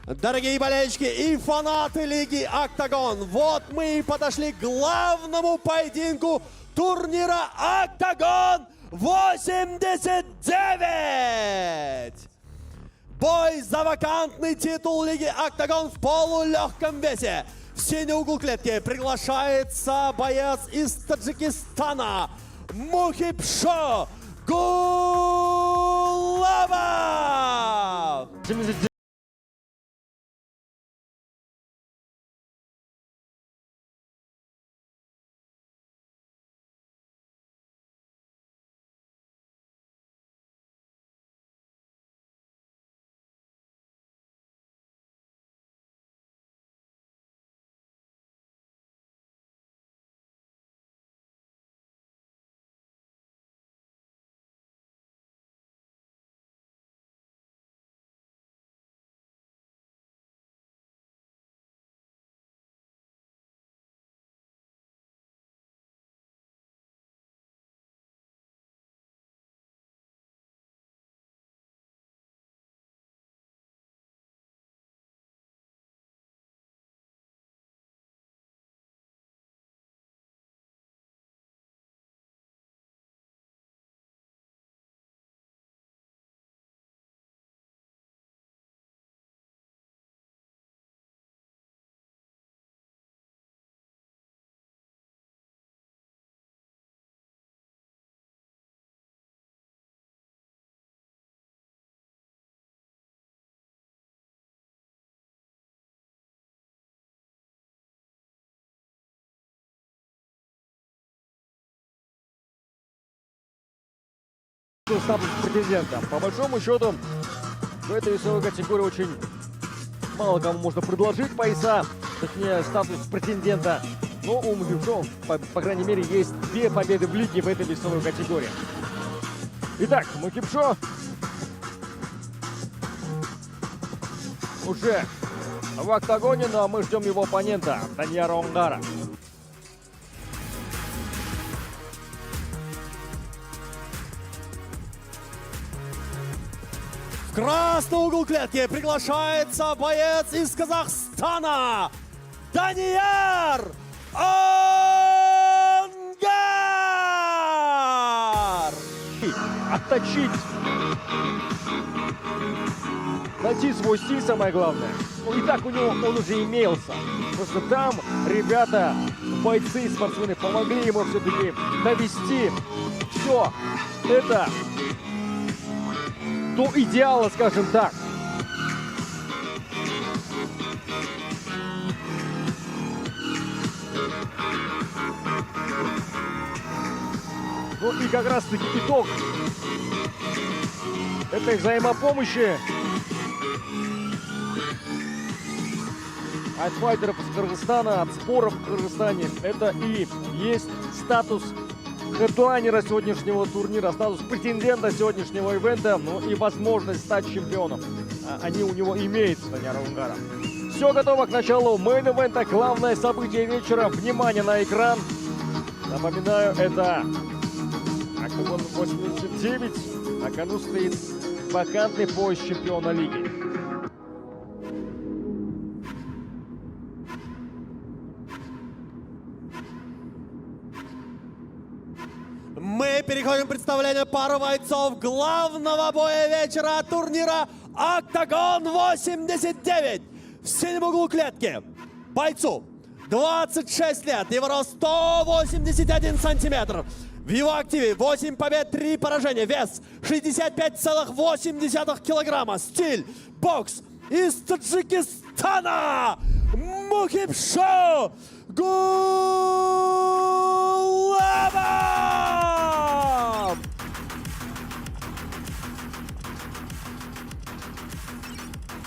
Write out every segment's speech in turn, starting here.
Дорогие болельщики и фанаты Лиги «Октагон», вот мы и подошли к главному поединку турнира «Октагон 89». Бой за вакантный титул Лиги «Октагон» в полулегком весе. В синий угол клетки приглашается боец из Таджикистана Мухибшо Гулабов. Статус претендента. По большому счету, в этой весовой категории очень мало кому можно предложить пояса, точнее, статус претендента. Но у Мухибшо, по крайней мере, есть две победы в лиге в этой весовой категории. Итак, Мухибшо уже в октагоне, ну а мы ждем его оппонента Данияра Онгара. В красный угол клетки приглашается боец из Казахстана Данияр Онгар! Отточить, найти свой стиль, самое главное. Ну, и так у него он уже имелся. Просто там ребята, бойцы, спортсмены помогли ему все-таки довести все это до идеала, скажем так. Ну и как раз-таки итог этой взаимопомощи от файтеров из Кыргызстана, от сборов в Кыргызстане. Это и есть статус хедлайнера сегодняшнего турнира, статус претендента сегодняшнего ивента, ну и возможность стать чемпионом. Они у него имеются, Данияра Онгара. Все готово к началу мейн-ивента. Главное событие вечера. Внимание на экран. Напоминаю, это Октагон 89. На кону стоит вакантный пояс чемпиона лиги. Мы переходим к представлению пары бойцов главного боя вечера турнира «Октагон 89». В синем углу клетки бойцу 26 лет, его рост 181 сантиметр. В его активе 8 побед, 3 поражения, вес 65,8 килограмма, стиль бокс из Таджикистана Мухибшо Гулабов!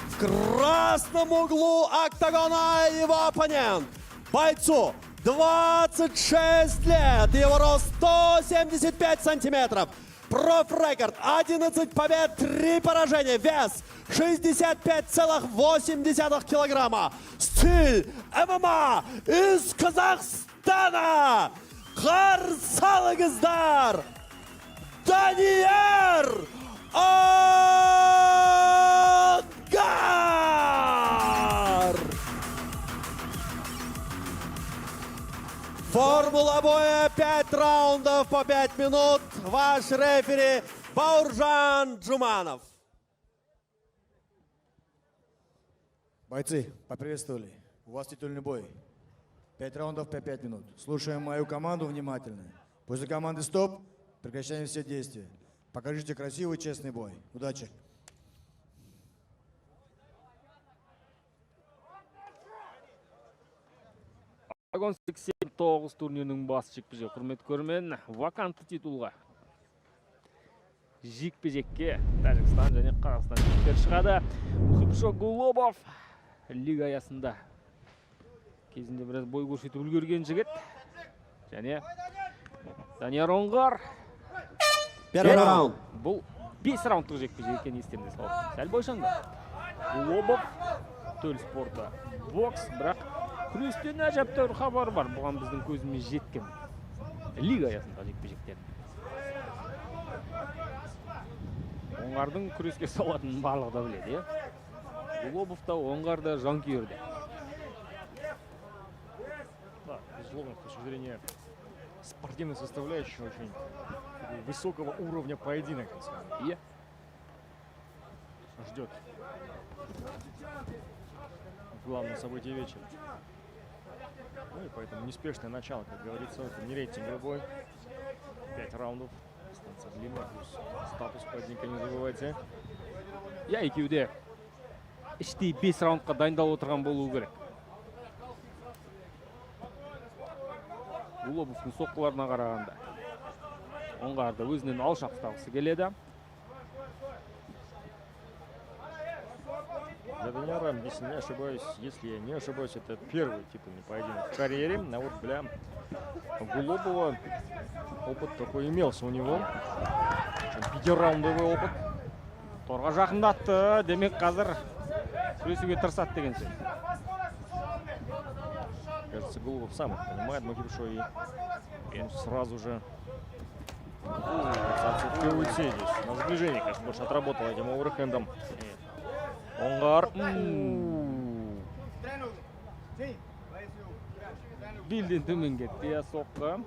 В красном углу октагона его оппонент. Бойцу 26 лет, его рост 175 сантиметров. Профрекорд 11 побед, 3 поражения, вес 65,8 килограмма. Стиль ММА из Казахстана. Қарсы алыңыздар, Данияр Онгар! Раундов по 5 минут. Ваш рефери Бауржан Джуманов. Бойцы, поприветствовали. У вас титульный бой. Пять раундов по 5 минут. Слушаем мою команду внимательно. После команды «Стоп» прекращаем все действия. Покажите красивый, честный бой. Удачи! Октагон 89 турнирінің бас жекпе-жек, құрметті көрермен, вакантты титулға жекпе-жекке Тәжікстан және Қазақстан жігіттері шығады. Мухибшо Гулобов лига аясында кезінде біраз бой көрсетіп үлгерген жігіт және Данияр Оңғар. Первый раунд. Бұл 5 раундтық жекпе-жек екенін естеріңізге салып, сәл бойшаңдау Гулобов. Төл спорты бокс, бірақ күрестен әжептәуір хабар бар. Бұған біздің көзіміз жеткен лига аясындағы жекпе-жектер. Оңғардың күреске салатынын барлығы да біледі, иә. Гулобов та, Оңғар да жанкүйер де. Да, безусловно, с точки зрения спортивной составляющей, очень такой высокого уровня поединок Иә. Ждет в главном событии вечера. Ну и поэтому неспешное начало, как говорится, это не рейтинговый бой. Пять раундов, дистанция длинная, плюс статус поединка не забывайте. Иә, екеуі де іштей 5 раундқа дайындалып отырған болуы керек. Гулобовтың соққыларына қарағанда, Оңғарды өзінен алшақ ұстағысы келеді. Для Данияра, если я не ошибаюсь, это первый титульный поединок в карьере. А вот для Гулобова опыт такой имелся у него. Причем пятираундовый опыт. Торға жақындатты, демек, қазір күресуге тырысады деген сөз. Кажется, Гулобов сам это понимает, Мухибшо, и он сразу же пытался уйти здесь. На сближение, конечно, больше отработал этим оверхендом Онгар. Белден төмен кетті, иә, соққы.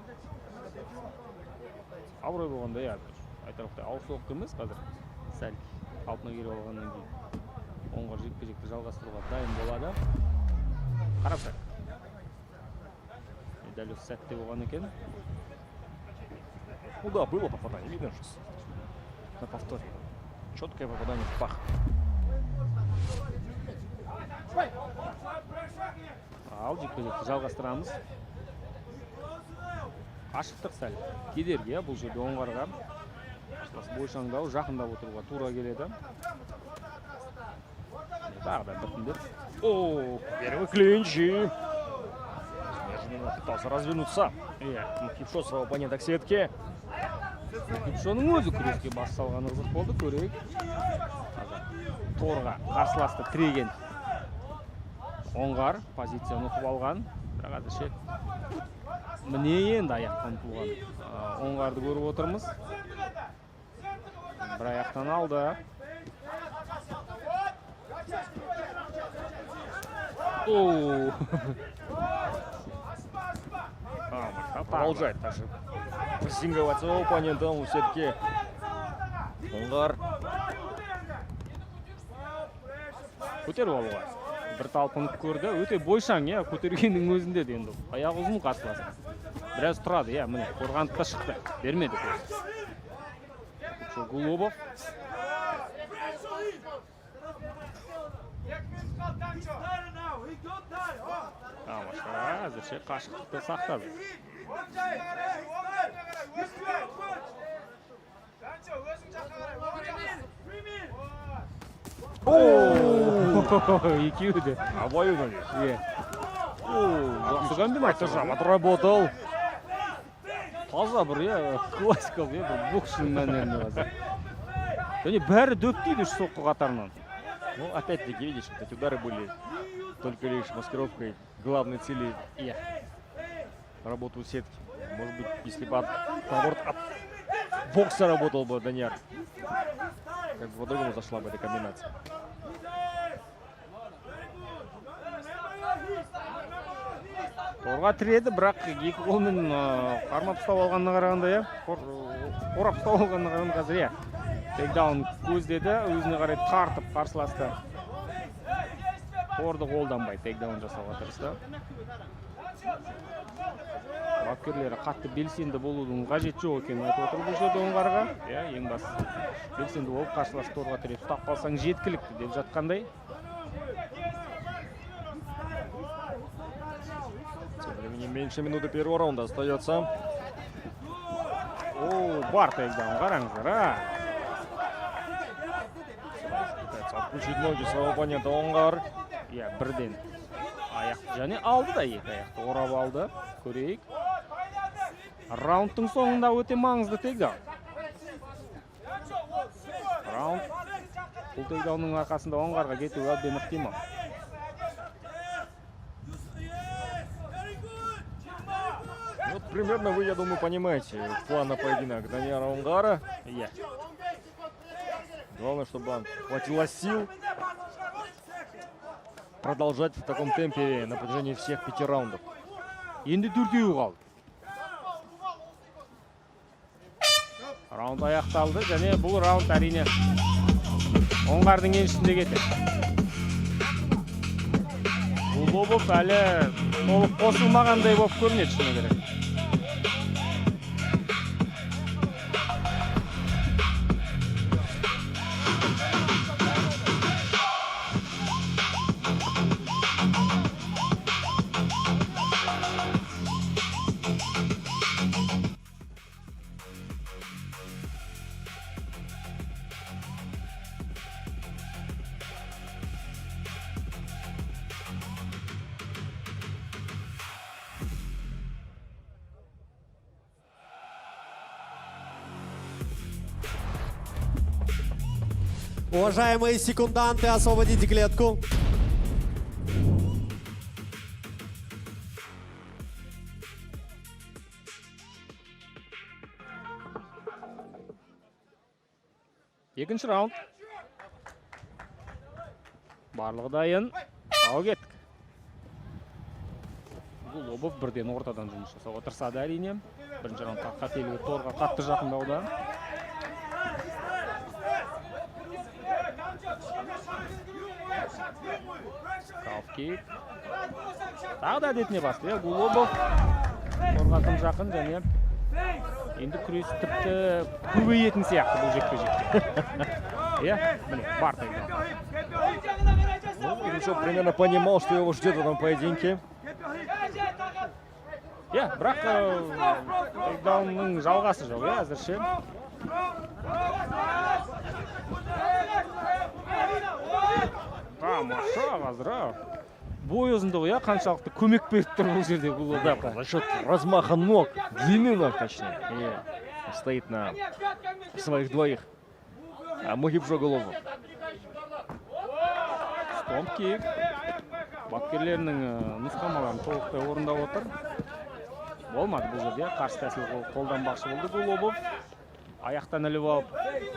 Абырой болғанда, иә, айтарлықтай ауыр соққы емес. Қазір сәл қалпына келіп алғаннан кейін Оңғар жекпе жекті жалғастыруға дайын болады. Қарасақ, дәл осы сәтте болған екен. Ну да, было попадание. Видно же на повторе. Четкое попадание в пах. Ал жекпе жекті жалғастырамыз. Қашықтық сәл кедергі, иә, бұл жерде Оңғарға қарсылас бойшаңдау, жақындап отыруға тура келеді. Тағы да біртіндеп. О. Первый клинч, и неожиданно пытался развернуться. Иә. Мухибшо своего оппонента к сетке. Мұхибшоның өзі күреске бас салғаны қызық болды. Көрейік, қазір торға қарсыласты тіреген Оңғар позицияны ұтып алған, бірақ әзірше, міне, енді аяққа ұмтылған Оңғарды көріп отырмыз. Бір аяқтан алды. О. А, продолжает также прессинговать своего оппонента. Он все-таки Онгар. Көтеріп алуға бір талпынып көрді. Өте бойшаң, иә, көтергеннің өзінде де енді аяғы ұзын қарсыласы біраз тұрады, иә. Міне, қорғанып та шықты, бермеді көз Гулобов. Тамаша, әзірше қашықтықты сақтады. О, екеуі де. Обоюдно здесь. Иә, жақсы комбинация. Жам отработал. Таза бір, иә, классикалық, иә, бір боксшының мәнерінде қазір. Және бәрі дөп тиді, үш соққы қатарынан. Ну, опять-таки, видишь, вот эти удары были только лишь маскировкой главной цели Иә. Работу у сетки. Может быть, если бы наоборот, от бокса работал бы Данияр, как бы по-другому зашла бы эта комбинация. Торға тіреді, бірақ екі қолмен қармап ұстап алғанына қарағанда, иә, орап ұстап алғанына қарағанда, қазір, иә, тейкдаун көздеді, өзіне қарай тартып қарсыласты. Торды қолданбай тейкдаун жасауға тырысты. Бапкерлері қатты белсенді болудың қажеті жоқ екенін айтып отыр бұл жерде Оңғарға. Иә, ең бастысы белсенді болып, қарсылас торға тіреп ұстап қалсаң жеткілікті деп жатқандай. Тем временем меньше минуты первого раунда остается. О, бар тейкдаун, қараңыздар, а. Пытается отключить ноги своего оппонента Онгар. Иә, бірден аяқты және алды да, екі аяқты орап алды. Көрейік. Раундтың соңында өте маңызды тейкдаун. Раунд бұл тейкдаунның арқасында Оңғарға кетуі әбден ықтимал. Вот примерно вы, я думаю, понимаете план на поединок Данияра Онгара. Иә. Главное, чтобы хватило сил продолжать в таком темпе на протяжении всех пяти раундов. Енді төртеуі қалды. Раунд аяқталды және бұл раунд, әрине, Оңғардың еншісінде кетеді. Гулобов әлі толық қосылмағандай болып көрінеді, шыны керек. Уважаемые секунданты, освободите клетку. Екінші раунд. Барлығы дайын. Ал кеттік. Гулобов бірден ортадан жұмыс жасауға тырысады, әрине. Бірінші раундта қателігі торға қатты жақындауда. Калф-кик. Тағы да әдетіне басты. Иә, Гулобов торға тым жақын және енді күрес тіпті көбейетін сияқты бұл жекпе-жекте. Иә, міне, бар тейкдаун. Ну, Мухибшо примерно понимал, что его ждет в этом поединке. Иә, бірақ тейкдаунның жалғасы жоқ, иә, әзірше. Тамаша, қазір, а. Бой ұзындығы, иә, қаншалықты көмек беріп тұр бұл жерде Гулобовқа. За счет размаха ног, длины ног, точнее. Иә. Стоит на своих двоих. А Мухибшо Гулобов. Стомп кик. Бапкерлерінің нұсқамаларын толықтай орындап отыр. Болмады бұл жерде. Қарсы тәсіл қолданбақшы болды Гулобов. Аяқтан іліп алып.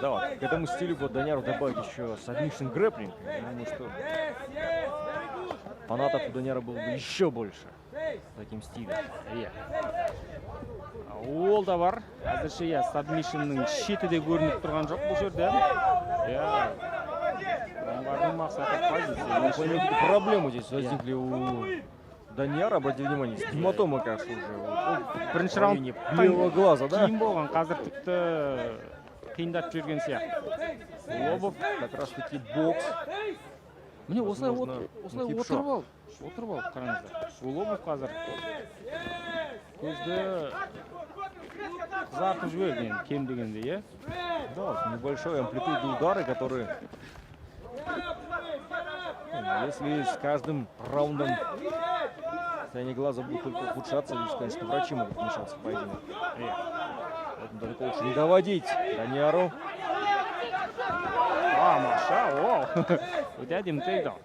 Да, вот, к этому стилю вот Данияру добавить еще сабмишн грэпплинг. Я думаю, что фанатов у Данияра было бы еще больше таким стилем. Иә. Ол да бар. Әзірше, иә, сабмишннің шеті де көрініп тұрған жоқ бұл жерде. Иә. Оңғардың мақсаты позиция. Какие-то проблемы здесь возникли у Данияра, обратите внимание, гематома, кажется, уже. Бірінші В районе раунд левого глаза, да? қиын болған, қазір тіпті қиындатып жіберген сияқты. Гулобов Как раз таки бокс. Міне, осылай Возможно, осылай Мухибшо. отырып алып, отырып алып қараңыздар. Гулобов қазір көзді қызартып жіберді енді кем дегенде, иә? Да, вот небольшой амплитуды удары, которые, ну, если с каждым раундом состояние глаза будет только ухудшаться, здесь, конечно, врачи могут вмешаться в поединок. Поэтому далеко лучше не доводить Данияру. Тамаша, оу. Өте әдемі тейкдаун.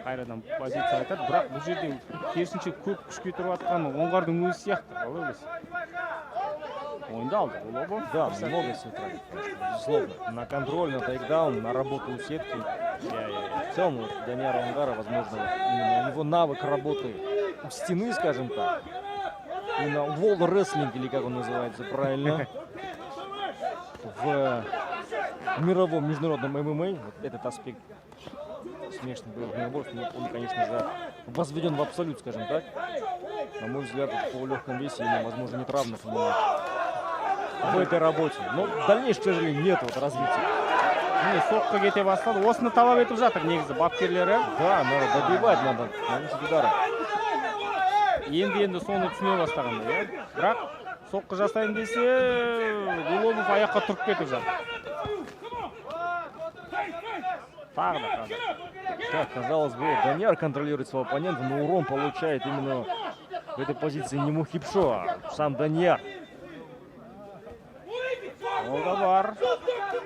Қайрадан позиция айтады, бірақ бұл жерде керісінше көп күш кетіріп жатқан Оңғардың өзі сияқты, қалай ойлайсың? Ойынды алды Гулобов. Да, много сил тратит, конечно, безусловно. На контроль, на тейкдаун, на работу у сетки. Иә, иә, иә. В целом, вот, Данияра Онгара, возможно, вот именно его навык работы у стены, скажем так. И на wall wrestling, или как он называется правильно, в мировом международном ММА. Вот этот аспект смешанных боевых единоборств, ну, он, конечно же, возведен в абсолют, скажем так. На мой взгляд, в полулегком весе ему, возможно, нет равных именно в этой работе. Но дальнейшего, к сожалению, нет вот развития. Міне, соққы кете бастады. Осыны талап етіп жатыр негізі бапкерлері. Да, надо добивать, надо наносить удары. Енді енді соны түсіне бастағандай, иә. Бірақ соққы жасайын десе, Гулобов аяққа тұрып кетіп жатыр тағы да қазір. Так, казалось бы, вот Данияр контролирует своего оппонента, но урон получает именно в этой позиции не Мухибшо, а сам Данияр. Ол да бар. То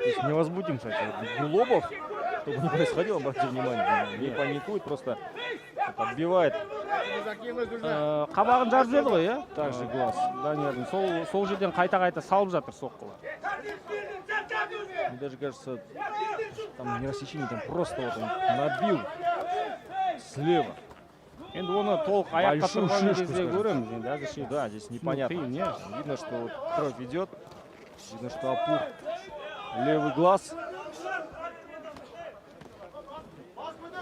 есть невозмутим, кстати. Вот Гулобов, что бы ни происходило, обратите внимание, не паникует, просто вот отбивает. Қабағын жарып жіберді ғой, иә. Также глаз. Даниярдың сол жерден қайта қайта салып жатыр соққылар. Мне даже кажется, там не рассечение, там просто вот он набил слева. Енді оны толық аяққа Большую тұрған шишку, кезде скажем. Көреміз енді, әзірше Да, здесь непонятно. Қиын, иә. Видно, что вот кровь идет. Видно, что опух левый глаз.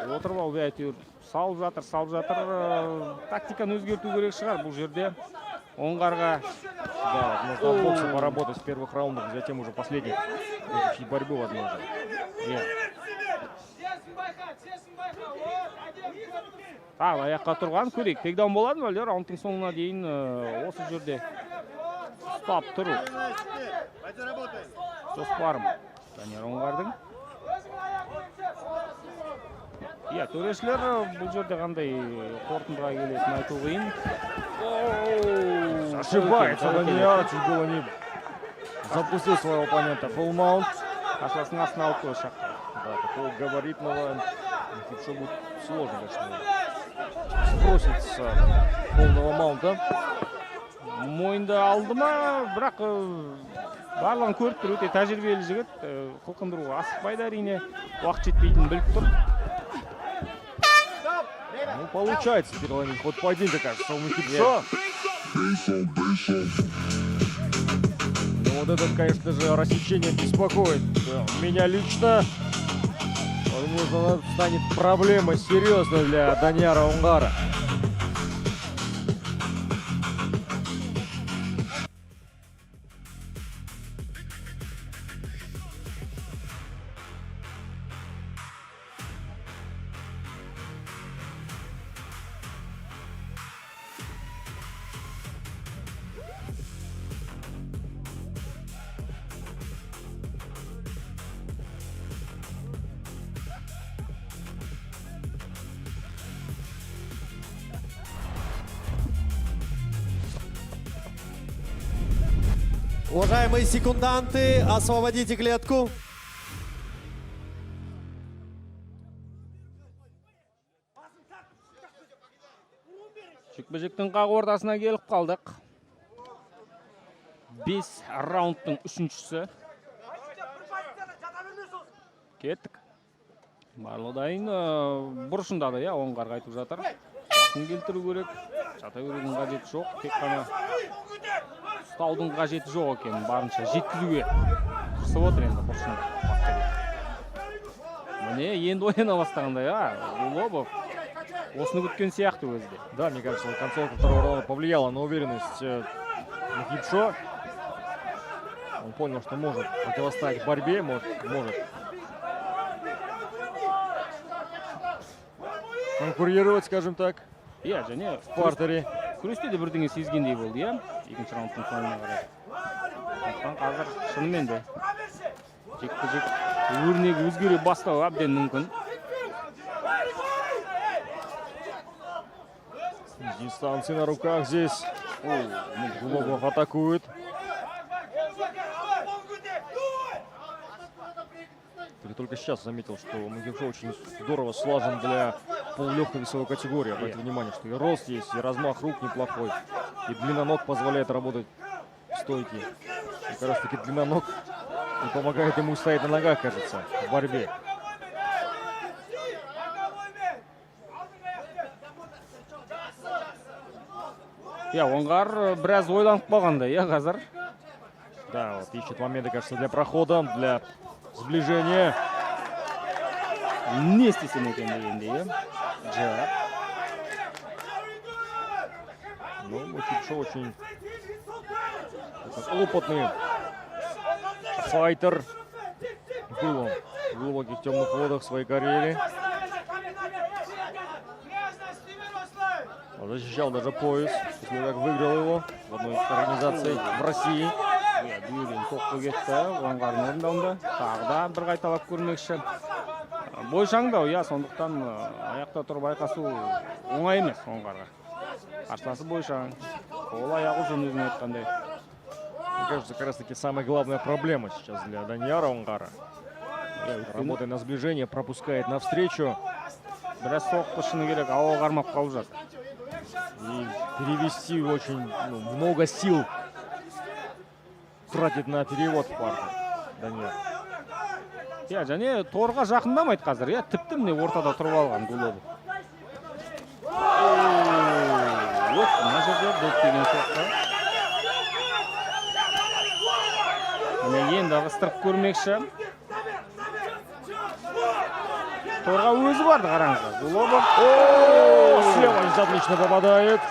Отырып алып, әйтеуір салып жатыр, салып жатыр. Тактиканы өзгерту керек шығар бұл жерде Оңғарға. Да, вот можно от бокса поработать в первых раундах, затем уже последних изучить борьбу, возможно. Иә, тағы аяққа тұрған. Көрейік, тейкдаун болады ма, әлде раундтың соңына дейін осы жерде ұстап тұру жоспары ма Данияр Оңғардың? Иә, төрешілер бұл жерде қандай қорытындыға келетінін айту қиын. Ошибается Данияр, чуть было не запустил своего оппонента. Фулл маунт. Қарсыласының астына алып қойды шақта. Да, такого габаритного Мухибшо будет сложно, конечно, сбросить с полного маунта. Мойынды алды ма, бірақ барлығын көріп тұр. Өте тәжірибелі жігіт, қылқындыруға асықпайды, әрине, уақыт жетпейтінін біліп тұр. Ну, получается переломить ход поединка, кажется, у Мухибшо. Ну, вот этот, конечно же, рассечение беспокоит меня лично. Возможно, она станет проблемой серьезной для Данияра Онгара. Уважаемые секунданты, освободите клетку. Жекпе жектің қақ ортасына келіп қалдық. Бес раундтың үшіншісі. Кеттік. Барлығы дайын. Бұрышында да, иә, Оңғар айтып жатыр. Зақым келтіру керек. Жата берудің қажеті жоқ. Тек қана ұстаудың қажеті жоқ екен. Барынша жеткізуге тырысып отыр енді бұрышында. Міне, енді ояна бастағандай, а, Гулобов осыны күткен сияқты өзі де. Да, мне кажется, вот концовка второго раунда повлияла на уверенность Мухибшо. Он понял, что может противостоять борьбе, может конкурировать, скажем так, Иә, және в партере. Күресте де бірдеңе сезгендей болды, иә, екінші раундтың соңына қарай. Сондықтан қазір шынымен де жекпе жек өрнегі өзгере бастауы әбден мүмкін. С дистанции на руках здесь. Гулобов атакует. Я только сейчас заметил, что Мухибшо очень здорово слажен для полулегкой весовой категории. Обратите внимание, что и рост есть, и размах рук неплохой, и длина ног позволяет работать в стойке. И как раз таки длина ног и помогает ему стоять на ногах, кажется, в борьбе. Иә, Оңғар біраз ойланып қалғандай, иә, қазір. Да, вот ищет моменты, кажется, для прохода, для сближения. Не істесем екен дегендей, иә. Джеб. Ну, Мухибшо очень такой опытный файтер. Был он в глубоких темных водах в своей карьере. Он защищал даже пояс, после того, как выиграл его в одной из организаций в России. Иә, бүйірден соққы кетті Оңғардың орындауында. Тағы да бір қайталап көрмекші. Бойшаңдау, иә, сондықтан аяқта тұрып айқасу оңай емес Оңғарға. Қарсыласы бойшаң, қол аяғы ұзын, өзің айтқандай. Мне кажется, как раз таки самая главная проблема сейчас для Данияра Онгара. Иә, өйткені Работая на сближение, пропускает навстречу. Біраз соққы, шыны керек, ауа қармап қалып жатыр. И перевести очень, ну, много сил тратит на перевод в партер Данияр. Иә, және торға жақындамайды қазір, иә, тіпті міне ортада тұрып алған Гулобов. Өт, мына жерде дөп деген соққы. Міне, енді ығыстырып көрмекші. Торға өзі барды, қараңыздар. Гулобов. О, слева здесь отлично попадает.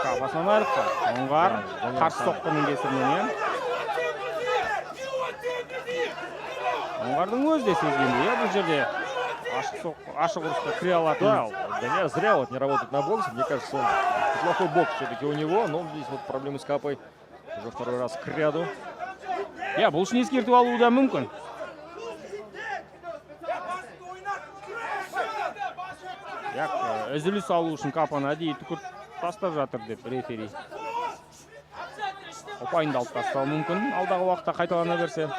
Қапасынан айырып қалды Оңғар қарсы соққының кесірінен, иә. Оңғардың өзі де сезгендей, иә, бұл жерде ашық соққы, ашық ұрысқа кіре алатын. Да, Данияр зря вот не работает на боксе. Мне кажется, он неплохой бокс все-таки у него, но здесь вот проблемы с капой уже второй раз кряду. Иә, бұл үшін ескерту алуы да мүмкін. Иә, үзіліс алу үшін капаны әдейі түкіріп тастап жатыр деп рефери. Ұпайын да алып тастауы мүмкін алдағы уақытта қайталана берсе.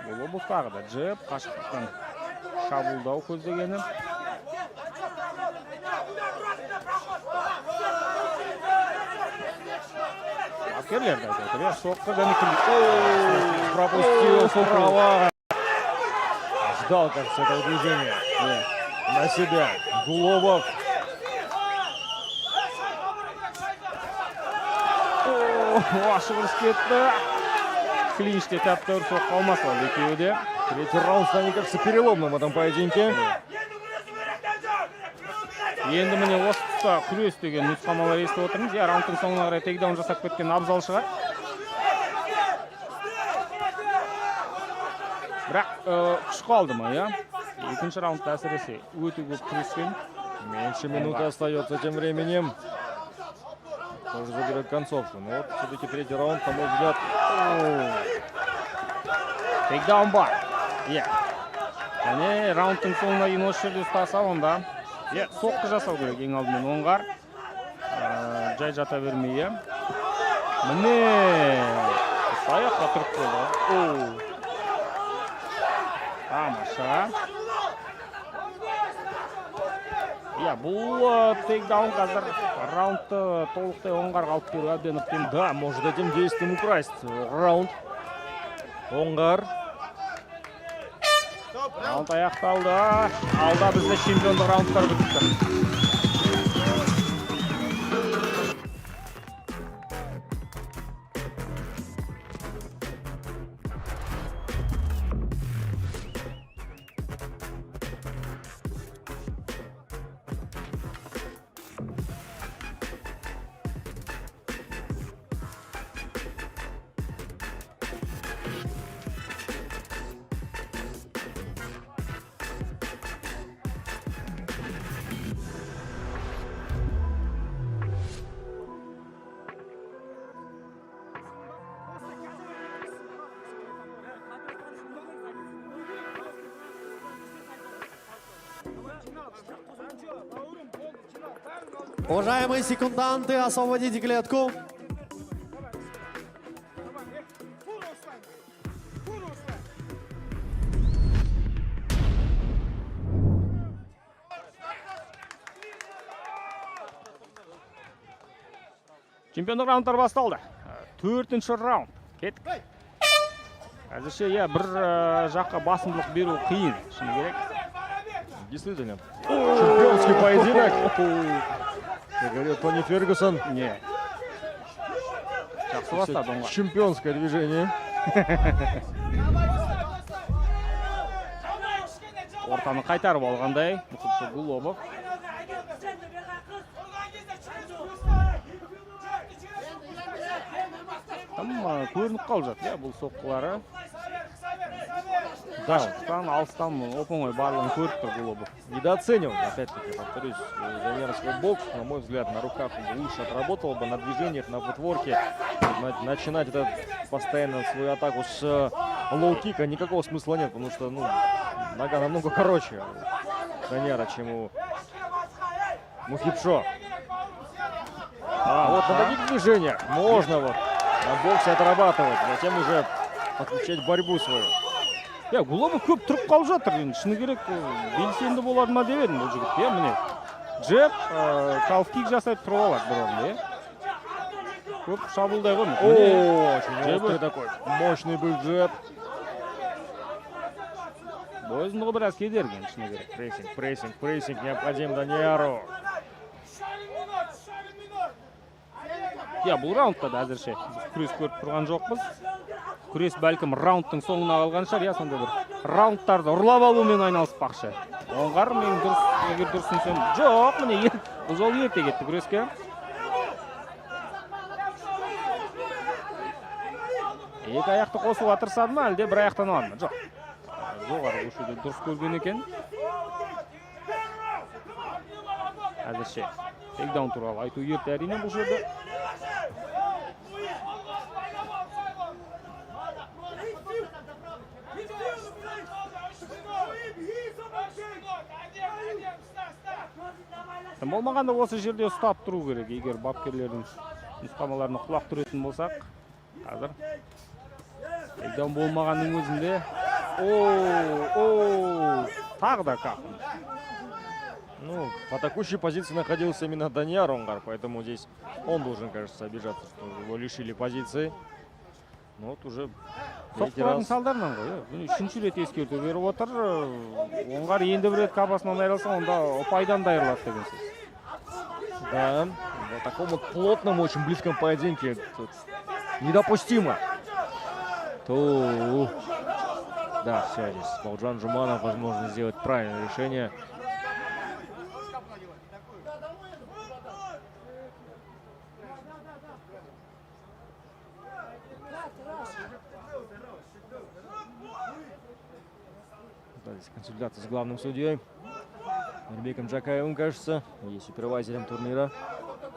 Гулобов тағы да джеб, қашықтықтан шабуылдау көздегені. Бапкерлер де айтып отыр, иә, соққы және Пропустил справа. Ждал, кажется, этого движения. На себя. Гулобов. Ашық ұрыс кетті. Клинчте тәп-тәуір соққы алмасып алды екеуі де. Третий раунд станет, кажется, переломным в этом поединке. Енді міне осы тұста күрес деген нұсқамалар естіп отырмыз. Иә, раундтың соңына қарай тейкдаун жасап кеткен абзал шығар. Бірақ күш қалды ма, иә? Екінші раундта әсіресе өте көп күрескен. Меньше минуты остается тем временем. Тоже заберет концовку. Но вот все-таки третий раунд, на мой взгляд. Тейкдаун бар. Иә. Және раундтың соңына дейін осы жерде ұстаса, онда иә, соққы жасау керек ең алдымен Оңғар. Жай жата бермей, иә. Міне, аяққа тұрып қойды. Тамаша. Иә, бұл тейкдаун қазір раундты толықтай Оңғарға алып беру әбден ықтимал. Да, может этим действием украсть раунд. Оңғар. Раунд аяқталды. Алда бізді чемпиондық раундтар күтіп тұр. Уважаемые секунданты, освободите клетку. Чемпиондық раундтар басталды. Төртінші раунд. Кеттік. Әзірше, иә, бір жаққа басымдылық беру қиын, шыны керек. Действительно, чемпионский поединок. Как говорил Тони Фергюсон. Не, жақсы бастады Оңғар. Чемпионское движение. Ортаны қайтарып алғандай Мұхибшо Гулобов. Тым көрініп қалып жатыр, иә, бұл соққылары. Да, қашықтан, алыстан оп оңай барлығын көріп тұр Гулобов. Недооценил, опять-таки, повторюсь, Данияр свой бокс, на мой взгляд, на руках он бы лучше отработал бы, на движениях, на футворке. Начинать это постоянно свою атаку с лоу-кика никакого смысла нет, потому что, ну, нога намного короче у Данияра, чем у Мухибшо. А вот на таких движениях можно вот на боксе отрабатывать, затем уже подключать борьбу свою. Иә, Гулобов көп тұрып қалып жатыр енді, шыны керек, белсенді болады ма деп едім бұл жігіт, иә. Міне, джеб, калф-кик жасайды, тұрып алады бір орында, иә, көп шабуылдай қоймайды. Міне, Очень джеб. Острый такой, мощный был джеб. Бой ұзындығы біраз кедергі енді, шыны керек. Прессинг, прессинг, прессинг необходим Данияру. Иә, бұл раундта да әзірше біз күрес көріп тұрған жоқпыз. Күрес бәлкім раундтың соңына қалған шығар, иә, сондай бір раундтарды ұрлап алумен айналыспақшы Оңғар. Мен дұрыс, егер дұрыс түсінсем, жоқ, міне, бұл жолы ерте кетті күреске. Екі аяқты қосуға тырысады ма, әлде бір аяқтан алады ма? Жоқ, жоғары көшуді дұрыс көрген екен. Әзірше тейкдаун туралы айту ерте, әрине, бұл жерде. Тым болмағанда осы жерде ұстап тұру керек, егер бапкерлердің нұсқамаларына құлақ түретін болсақ. Қазір тейкдаун болмағанның өзінде, о, о, тағы да кап. Ну, в атакующей позиции находился именно Данияр Онгар, поэтому здесь он должен, кажется, обижаться, что его лишили позиции. Но вот уже третий Соққылардың раз. салдарынан ғой, иә. Міне, үшінші рет ескерту беріп отыр Оңғар. Енді бір рет капасынан айырылса, онда ұпайдан да айырылады деген сөз. Да, в таком вот плотном, очень близком поединке тут недопустимо. Ту. Да, все здесь. Бауыржан Жуманов, возможно, сделать правильное решение. Да, здесь консультация с главным судьей Нурбеком Джакаевым, кажется, и супервайзером турнира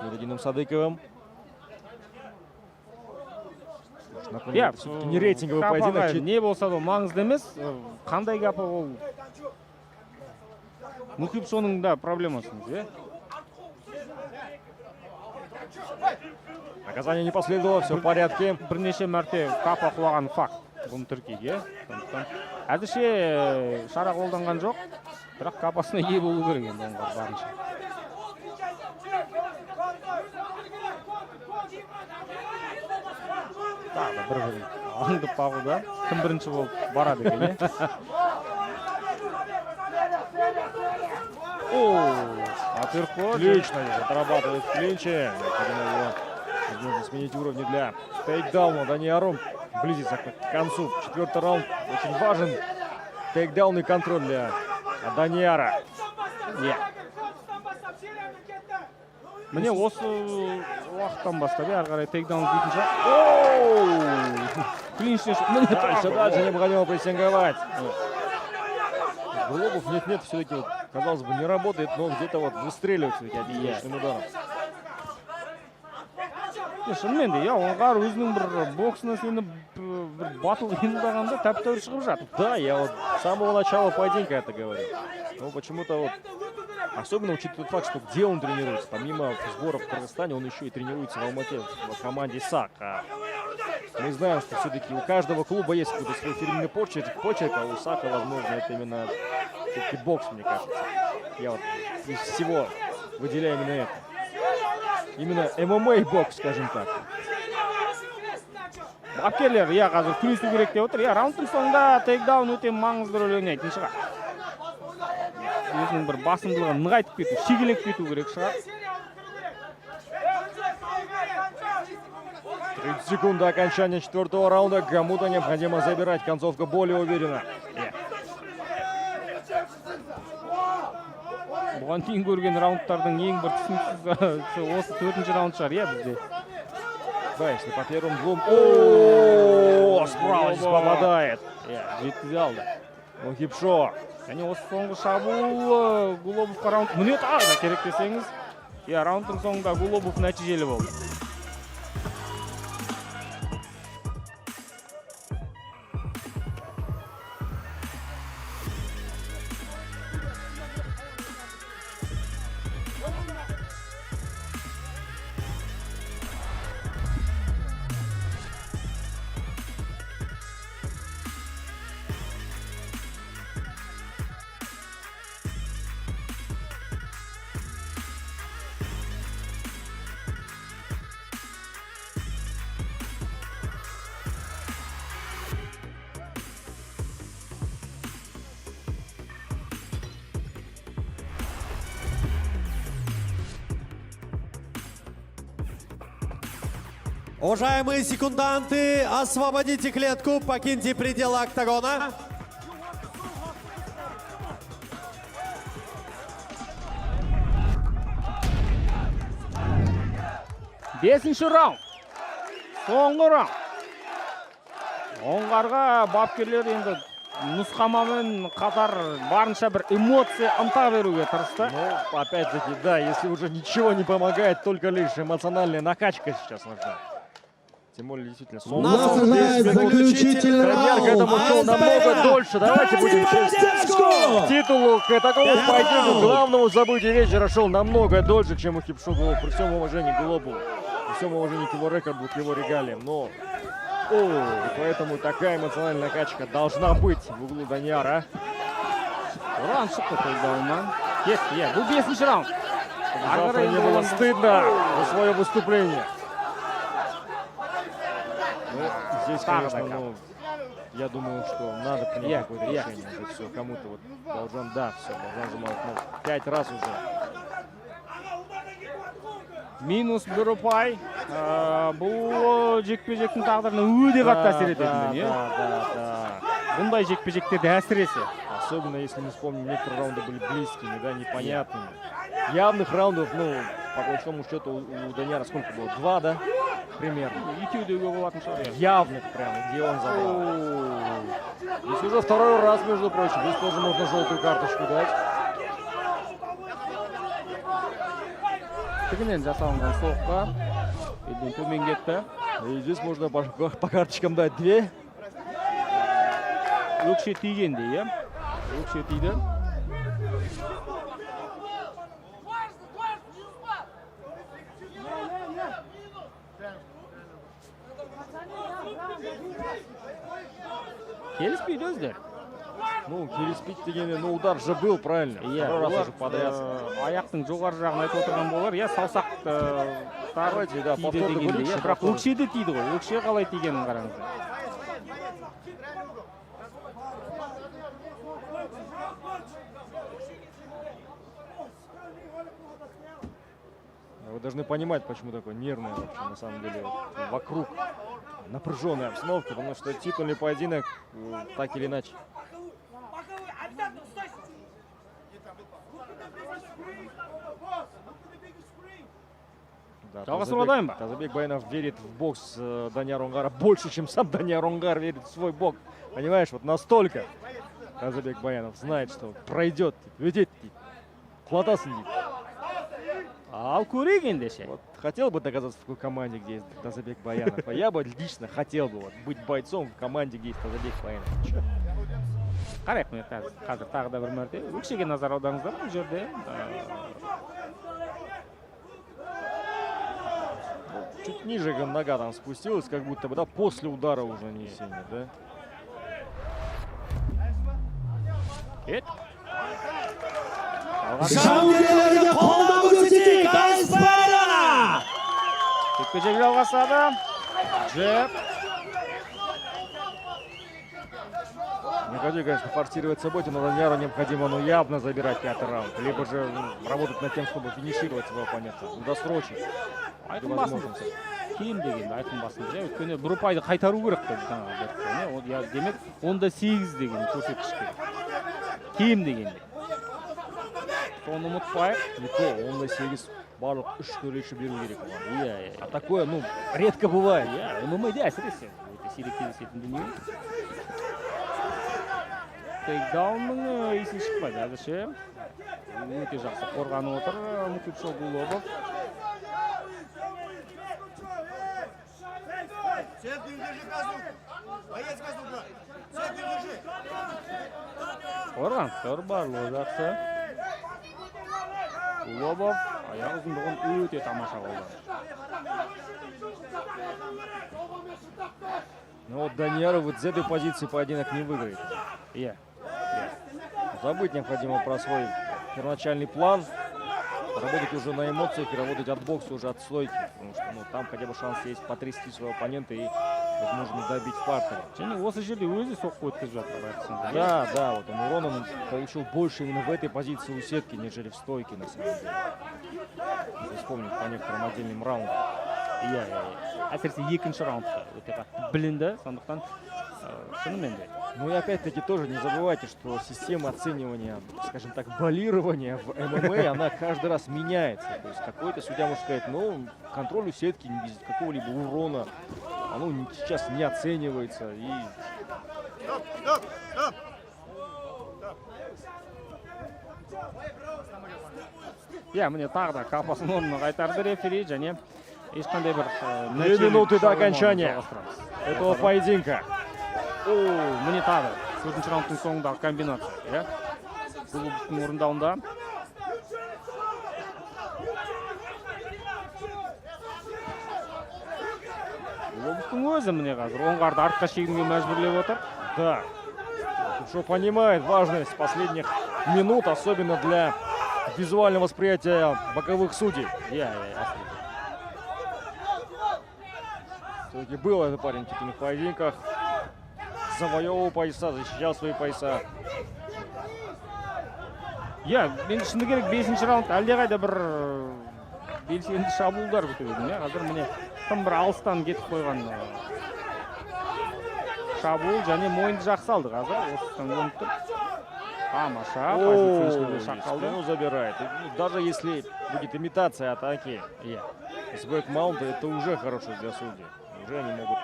Нурудином Садыковым. Напомню, Иә, это все-таки не рейтинговый капаға поединок. Не болса да маңызды емес. Қандай капа ол, Мұхибшоның да проблемасы емес, иә. Наказание не последовало, все в порядке. Бірнеше мәрте капа құлаған факт, бұны тіркейді, иә. Сондықтан әзірше шара қолданған жоқ, бірақ капасына ие болу керек енді Оңғар барынша. Тағы да бір бірін аңдып бағуда, кім бірінші болып барады екен, иә. О, апперкот. Отлично здесь отрабатывает в клинче. Необходимо его, возможно, сменить уровни для тейкдауна Данияру. Близится к концу четвертый раунд. Очень важен тейкдаун и контроль для Данияра. Иә, міне, осы уақыттан бастап, иә, ары қарай тейкдаун дейтін шығар. Клинчтен міне, Дальше, тағы. Дальше необходимо прессинговать. Гулобов нет-нет, все-таки, вот, казалось бы, не работает, но где-то вот выстреливает все-таки одним мощным ударом. Е, шынымен де, иә, Оңғар өзінің бір боксына сеніп, бір батыл қимылдағанда тәп тәуір шығып жатыр. Да, я вот с самого начала поединка это говорю. Но почему-то вот, особенно учитывая тот факт, что где он тренируется, помимо сборов в Кыргызстане, он еще и тренируется в Алмате, в команде САК. А мы знаем, что все-таки у каждого клуба есть какой-то свой фирменный почерк, а у САКа, возможно, это именно все-таки бокс, мне кажется. Я вот из всего выделяю именно это. Именно ММА бокс, скажем так. Бапкерлер, иә, қазір күресу керек деп отыр, иә. Раундтың соңында тейкдаун өте маңызды рөл ойнайтын шығар. Өзінің бір басымдылығын нығайтып кету, шегелеп кету керек шығар. 30 секунд до окончания четвертого раунда. Кому-то необходимо забирать. Концовка более уверена. Иә. Бұған дейін көрген раундтардың ең бір түсініксіз осы төртінші раунд шығар, иә, бізде. Да, если по первым двум. О, справа здесь попадает. Иә, жеткізе алды. Мухибшо. Және осы соңғы шабуыл Гулобовқа раунд, міне, тағы да керек десеңіз, иә, раундтың соңында Гулобов нәтижелі болды. Уважаемые секунданты, освободите клетку, покиньте пределы октагона. Бесінші раунд, соңғы раунд. Оңғарға бапкерлер енді нұсқамамен қатар барынша бір эмоция, ынта беруге тырысты. Ну, опять-таки, да, если уже ничего не помогает, только лишь эмоциональная накачка сейчас нужна. Тем более, действительно, Нас солнце. ожидает заключительный Данияр к этому раунд. шел намного дольше. Давайте будем честны. Поддержку! К титулу, к такому Пять поединку, раунд. главному событию вечера шел намного дольше, чем Мухибшо Гулобов. При всем уважении к Гулобову, при всем уважении к его рекорду, к его регалиям. Но и поэтому такая эмоциональная накачка должна быть в углу Данияра. Ұран шықты тейкдауннан. Кетті, иә, бұл бесінші раунд. Чтобы Ары завтра қарай не енді было оның- стыдно за свое выступление. Ну, здесь, Так, конечно, так. ну, я думаю, что надо принять какое-то решение. Уже все, кому-то вот должен, да, все, должен Жумалов, ну, пять раз уже. Минус бір ұпай. Бұл жекпе жектің тағдырына өте қатты әсер ететін дүние. Да. Бұндай жекпе жектерде әсіресе. Особенно, если мы вспомним, некоторые раунды были близкими, да, непонятными. Явных раундов, ну, по большому счету, у Данияра сколько было? Два, да? Примерно. Екеу деуге болатын шығар, иә. Явных прям, где он забрал. Здесь уже второй раз, между прочим. Здесь тоже можно желтую карточку дать. Тігінен жасалынған соққы белден төмен кетті. И здесь можно по карточкам дать две. Өкше тигендей, иә, өкше тиді. Келіспейді өздері. Ну, келіспейді дегенде, ну, удар же был, правильно? Иә, Второй раз олар, уже подряд. Аяқтың жоғары жағын айтып отырған болар, иә, саусақтар Давайте, да, тиді повторды дегендей, көрейікші, иә, бірақ повторды. Өкше де тиді ғой. Өкше қалай тигенін қараңыздар. Вы должны понимать, почему такое нервное вообще, на самом деле, вот, вокруг напряженная обстановка, потому что титульный поединок, так или иначе. Да, Жалғастырып алайын ба? Тазабек Баянов верит в бокс Данияра Оңғара больше, чем сам Данияр Оңғар верит в свой бокс. Понимаешь, вот настолько Тазабек Баянов знает, что пройдет, өтеді дейді. Құлатасың дейді. Ал көрейік ендеше. Вот хотел бы оказаться в такой команде, где есть Тазабек Баянов. А я бы лично хотел бы вот быть бойцом в команде, где есть Тазабек Баянов. Чё? Қарайық, міне, қазір тағы да бір мәрте өкшеге назар аударыңыздар бұл жерде. Чуть ниже нога там спустилась, как будто бы, да, после удара уже нанесения, да? Кет. Жауынгерлерге қолдау көрсетейік! Айспарена! Жекпе жек жалғасады. Джеб. Не хочу, конечно, форсировать события, но Данияру необходимо, ну, явно забирать пятый раунд. Либо же, ну, работать над тем, чтобы финишировать своего оппонента. Ну, досрочно. Айқын басымдық, кем дегенде айқын басымдық, иә, өйткені бір ұпайды қайтару керек қой жаңағы иә, иә, демек 10-8 деген көрсеткіш керек кем дегенде, соны ұмытпайық. Не то, 10-8 барлық үш төреші беру керек оған. иә иә А такое, ну, редко бывает. Иә, ММАде әсіресе өте сирек кездесетін дүние. Тейкдаунның иісі шықпайды әзірше, өте жақсы қорғанып отыр Мухибшо Гулобов. Сетку не держи, Казука! Боец, Казука! Сетку не держи! Қорғанып тұр, барлығы жақсы. Гулобов аяқ ұзындығын өте тамаша қолданды. Но вот Данияру вот с этой позиции поединок не выиграет. Иә. Забыть необходимо про свой первоначальный план. Работать уже на эмоциях и работать от бокса, уже от стойки. Потому что, ну, там хотя бы шанс есть потрясти своего оппонента и, возможно, добить в партере. Және осы жерде өзі соққы өткізіп жатыр байқасаңыз. Да, вот он уроном получил больше именно в этой позиции у сетки, нежели в стойке, на самом деле. Если вспомнить по некоторым отдельным раундам. Иә, әсіресе екінші раундта өте қатты білінді, сондықтан шынымен де. Ну и опять-таки тоже не забывайте, что система оценивания, скажем так, баллирования в ММА, она каждый раз меняется. То есть какой-то судья может сказать: ну, контроль у сетки без какого-либо урона, оно сейчас не оценивается. И Стоп! Стоп! Стоп! Иә, міне, тағы да қапасын орнына қайтарды рефери және ешқандай бір Две нәтижелі минуты до шабуылмауын окончания жалғастырамыз. этого поединка. О, міне, тағы төртінші раундтың соңындағы комбинация, иә, Гулобовтың орындауында. Гулобовтың өзі, міне, қазір Оңғарды артқа шегінуге мәжбүрлеп отыр. Да. Хорошо понимает важность последних минут, особенно для визуального восприятия боковых судей. Иә, әсіресе. Все-таки был этот парень в титульных поединках. Завоевывал пояса, защищал свои пояса. Иә, мен шыны керек, бесінші раунд әлдеқайда бір белсенді шабуылдар күтіп едім, иә. Қазір, міне, тым бір алыстан кетіп қойған шабуыл және мойынды жақсы алды қазір, осы тұстан көрініп тұр. Тамаша позиция ішінде О, шақ қалды. спину забирает. И, ну, даже если будет имитация атаки с бэкмаунта, это уже хорошо для судей. Уже они могут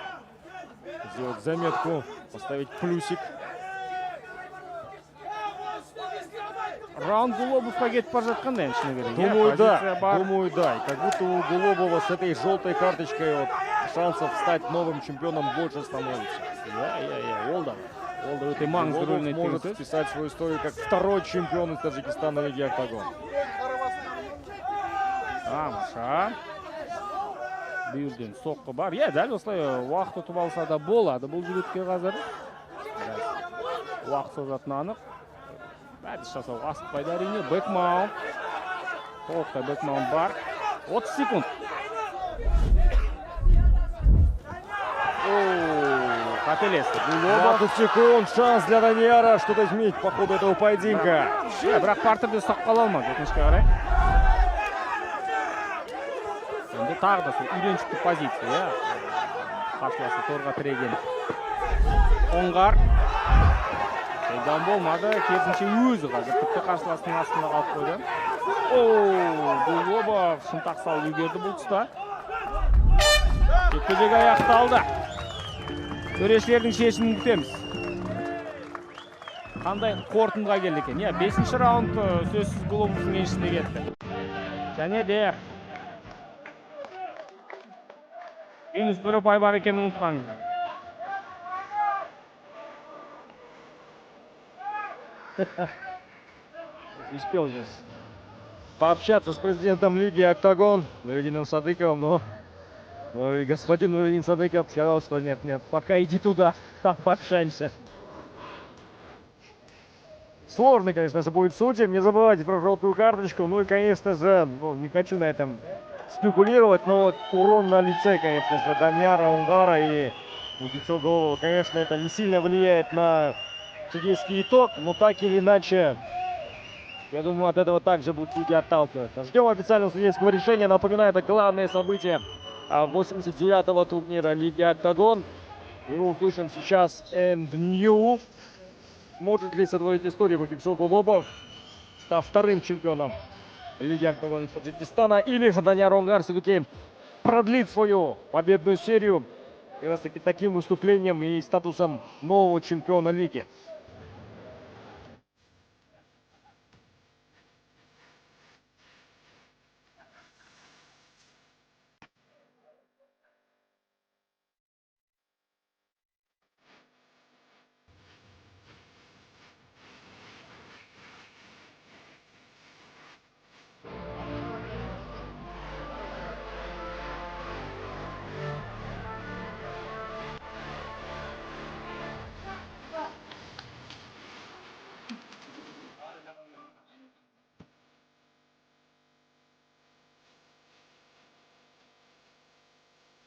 сделать заметку, поставить плюсик. Раунд Гулобовқа кетіп бара жатқандай енді, шыны керек, иә, Думаю, да. позиция бар. Думаю, да. И как будто у Гулобова с этой желтой карточкой вот шансов стать новым чемпионом больше становится. Иә, ол да өте маңызды рөл Гулобов ойнайды деген может сөз. вписать свою историю как второй чемпион из Таджикистана Лиги Октагон. Тамаша, бүйірден соққы бар. Иә, дәл осылай уақыт ұтып алса да болады бұл жігітке. Қазір біраз уақыт созатыны анық, әдіс жасауға асықпайды, әрине. Бэкмаунт, толықтай бэкмаунт бар. 30 секунд. О, қателесті Гулобов. 20 секунд, шанс для Данияра что-то изменить по ходу этого поединка. Иә, бірақ партерде ұстап қала алмады, өкінішке қарай. Енді тағы да сол үйреншікті позиция, иә, қарсыласы торға тіреген Оңғар. Тейкдаун болмады, керісінше өзі қазір тіпті қарсыласының астында қалып қойды. О, Гулобов шынтақ салып үлгерді бұл тұста. Жекпе жек аяқталды. Төрешілердің шешімін күтеміз, қандай қорытындыға келді екен. Иә, бесінші раунд сөзсіз Гулобовтың еншісіне кетті және де минус бір ұпай бар екенін ұмытпаңыздар. Успел сейчас пообщаться с президентом Лиги Октагон Нуридином Садыковым, но и господин Нуридин Садыков сказал, что нет, нет, пока иди туда, там пообщаемся. Сложно, конечно же, будет судьям. Не забывайте про желтую карточку. Ну и, конечно же, ну, не хочу на этом спекулировать, но вот урон на лице, конечно же, Данияра Онгара и Мухибшо Гулобова, конечно, это не сильно влияет на Судейский итог, но так или иначе, я думаю, от этого также будут люди отталкиваться. Ждем официального судейского решения. Напоминаю, это главное событие 89-го турнира Лиги Октагон. И мы услышим сейчас And New. Может ли сотворить историю Бокикжол Гулобов, став вторым чемпионом Лиги Октагон Таджикистана, или же Данияр Онгар все-таки продлит свою победную серию как раз таки таким выступлением и статусом нового чемпиона лиги?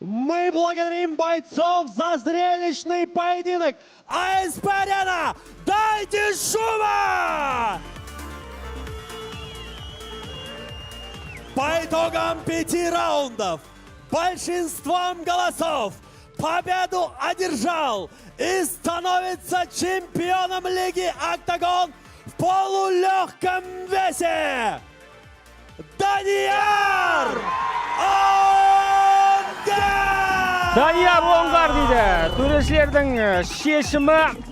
Мы благодарим бойцов за зрелищный поединок. АСП Арена, дайте шума! По итогам пяти раундов, большинством голосов победу одержал и становится чемпионом Лиги «Октагон» в полулегком весе Данияр Онгар! Данияр Оңғар дейді төрешілердің шешімі.